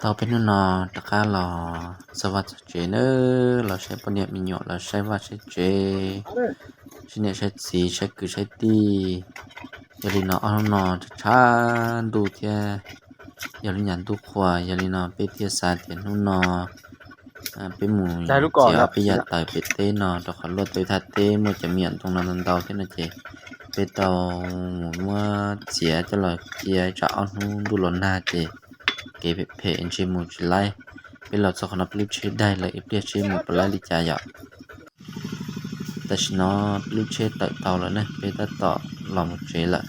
Tau peb hnub no rov qab los txog vaj txog tsev nawb, los saib poj niam me nyuam, los saib vaj saib tsev, saib niam saib txiv, saib kwv saib tij. Yog li no ob hnub no tshav tshav ntuj thiab yog lub nyam ntuj qhua, yog li no peb thiaj xav tias hnub no peb mus txiav ob peb yam taws pem teb no, rau qhov luaj teb thaj teb muaj cov me nyuam ntoo no ntau ntau thiab no ces peb tau mus muab txiav coj los cia tsam ob hnub ntuj los nag ces kev phem phem ntshe mus tsis laib. Peb los txog qhov no peb lub tsheb daig lawm, ib pliag seb mus puas laib li cas yom. Tam sim no peb lub tsheb tawm tau lawm ne, peb tab tom los mus tsev lawm.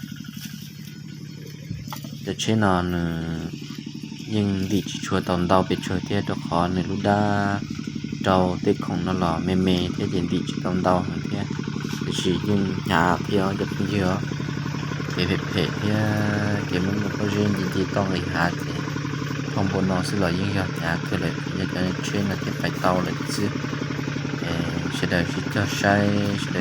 Cov tsheb no nws yeej ntim tsis tshua tau ntau pes tsawg thiab, rau qhov nws lub dab rau tej khoom no los me me thiab ces ntim tsis tau ntau heev thiab. Tiam sis yeej hnyav thiab cov phooj ywg os, kev phem phem thiab kev muaj muaj pob zeb nce nce toj nqis hav ces thauj npua no xwb los yeej yog hnyav kawg lawm, yog cov tsheb no thiaj pais tau lawm xwb. Sawv daws sib cog saib, sawv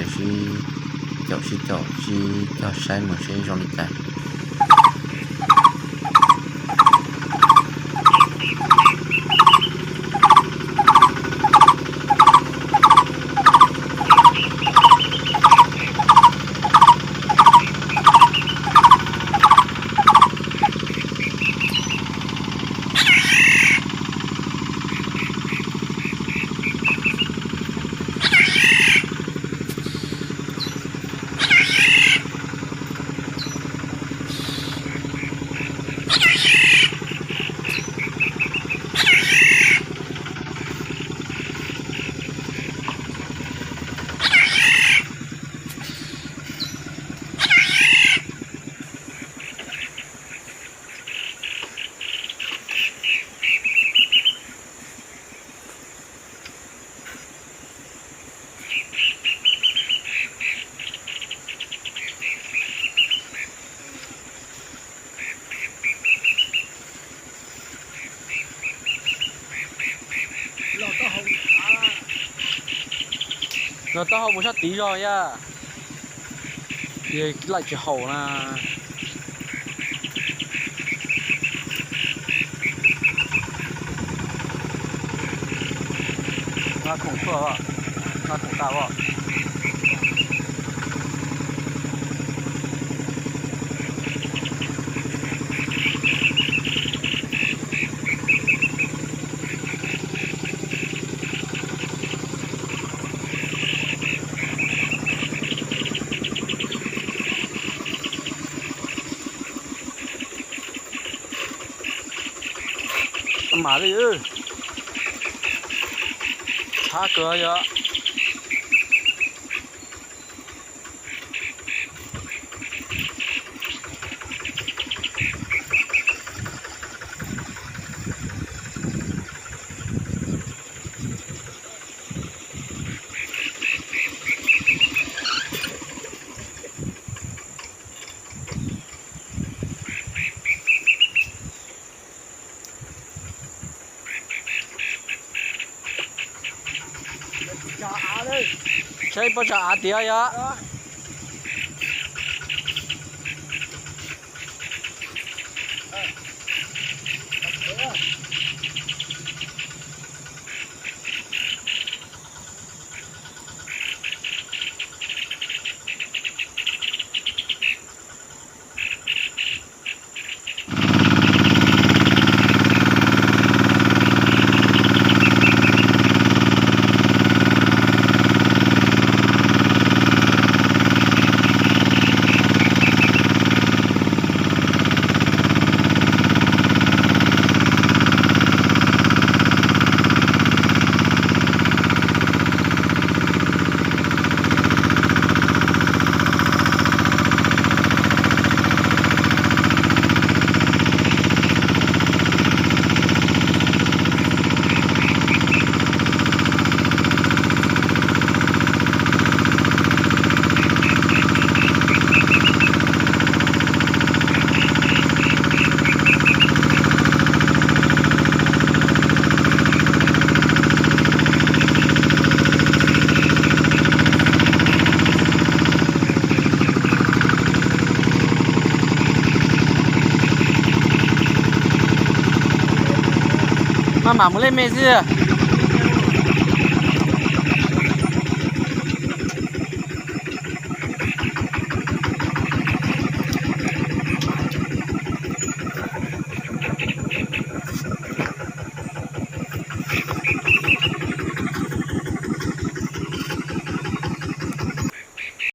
daws sib caum sib caum sib cog saib mus seb zoo li cas. Los taub hau mus sab tid zog yaj, laij tsis haum na. Nqa khoom tuaj, nqa khoom tas os. Mam li, thab kawg yog. Saib pob tsag av tiag yog. Maj mam mus lej me xwb.